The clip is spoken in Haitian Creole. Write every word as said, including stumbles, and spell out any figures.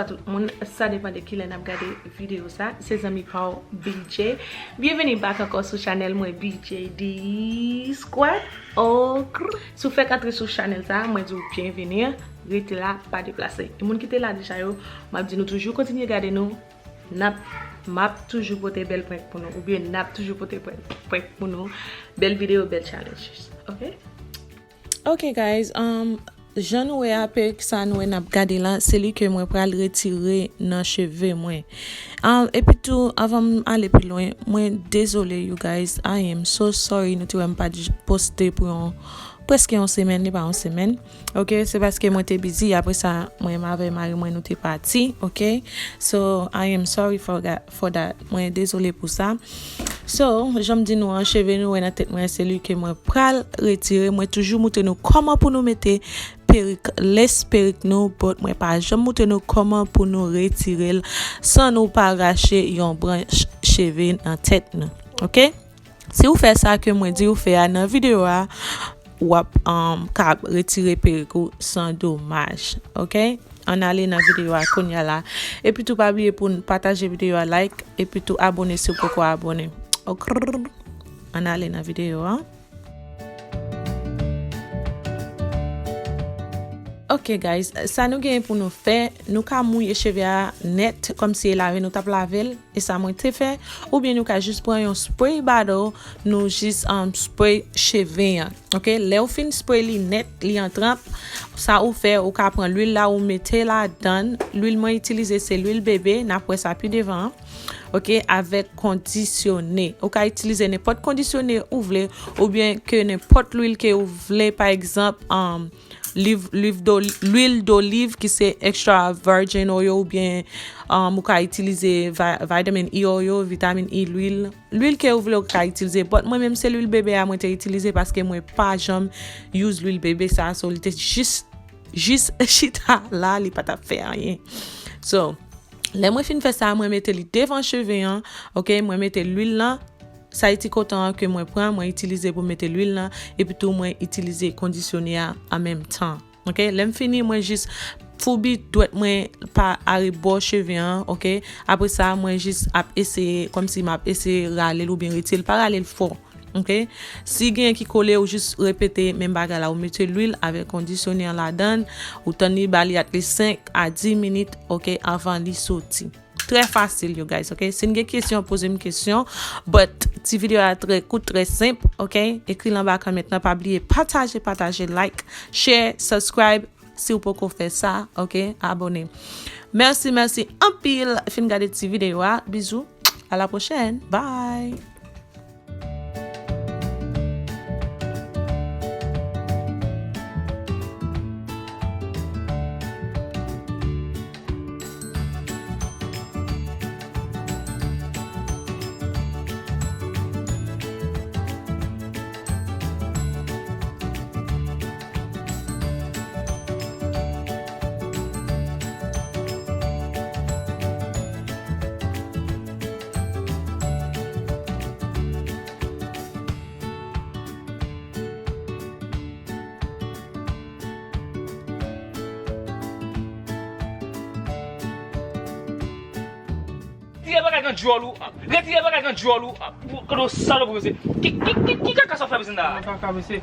Tout moun, sa depann de kilè n ap gade videyo sa. Se zanmi pa w, B J. Byenveni back ankò sou chanèl mwen, B J D Squad. Okr. Si w fèk antre sou chanèl sa, mwen di w byenveni. Rete la, pa deplase. E moun ki te la deja yo, m ap di nou toujou kontinye gade nou. N ap, m ap toujou pote bèl prank pou nou, oubyen n ap toujou pote prank, prank pou nou. Bèl videyo, bèl challenges. Ok? Ok, guys, um, jan nou wè a, perik sa nou wè n ap gade la, se li ke mwen pral retire nan cheve mwen. Um, epi tou, anvan m ale pi lwen, mwen dezole, you guys, I am so sorry, nou te wè m pa t poste pou yon, prèske yon semèn, li pa yon semèn. Ok, se paske mwen te busy, apre sa, mwen menm avè mari mwen, nou te pati, ok? So, I am sorry for that, for that. Mwen dezole pou sa. So, jan m di nou an, cheve nou wè nan tèt mwen, se li ke mwen pral retire. Mwen toujou moutre nou kòman pou nou mete perik, lace perik nou, but mwen pa janm moutre nou kòman pou nou retire l san nou pa rache yon branch cheve nan tèt nou. Ok? Si w fè sa ke mwen di w fè a nan videyo a, w ap, um, ka retire perik ou san domaj. Ok? Ann ale nan videyo a kounye a la. Epi tou pa bliye pou n pataje videyo a, like, epi tou abòne si w poko abòne. Ok. Ann ale nan videyo a. Ok, guys, sa nou genyen pou nou fè, nou ka mouye cheve a nèt, kòmsi e lave nou t ap lave l, e sa mwen te fè, oubyen nou ka jis pran yon spray bottle, nou jis, um, spray cheve an. Ok, lè w fin spray li nèt, li an tranp, sa ou fè, ou ka pran lwil la, ou mete ladan l. Lwil mwen itilize se lwil bebe, n ap wè sa pi devan an. Ok, avèk kondisyone. Ou ka itilize nenpòt kondisyone ou vle, oubyen ke nenpòt lwil ke ou vle, pa egzanp, um, liv, liv do-, lwil doliv ki se extra virgin oil, oubyen, um, ou ka itilize vi-, vitamin E oil, vitamin E lwil. Lwil ke ou vle ou ka itilize. But mwen menm se lwil bebe a mwen te itilize paske mwen pa janm use lwil bebe sa, so li te jis, jis chita la, li pa t ap fè anyen. So, lè mwen fin fè sa, mwen mete li devan cheve an, ok, mwen mete lwil lan, sa e ti koton an ke mwen pran, mwen itilize pou mete lwil lan, epi tou mwen itilize kondisyone a an menm tan. Ok, lè m fini, mwen jis foubi dwèt mwen pa arebò cheve an, ok? Apre sa, mwen jis ap eseye, kòmsi m ap eseye rale l oubyen retire l, pa rale l fò, ok? Si genyen ki kole, ou jis repete menm bagay la, ou mete lwil avèk kondisyone an ladan, ou tann li ba li at least senk a dis minit, ok, anvan li soti. Trè fasil, you guys, ok? Si n gen kesyon, poze m kesyon. But, ti videyo a trè kout, trè senp, ok? Ekri l anba kòmantè lan, pa bliye pataje, pataje, like, share, subscribe, si w poko fè sa, ok? Abòne. Mèsi, mèsi anpil, fin gade ti videyo a. Bizou, à la prochaine. Bye! Retire bagay nan djòl ou. Retire bagay nan djòl ou. Kote w salopri, mesye. Ki, ki, ki, ki kaka sa w fè, mesye, la? Kaka, mesye.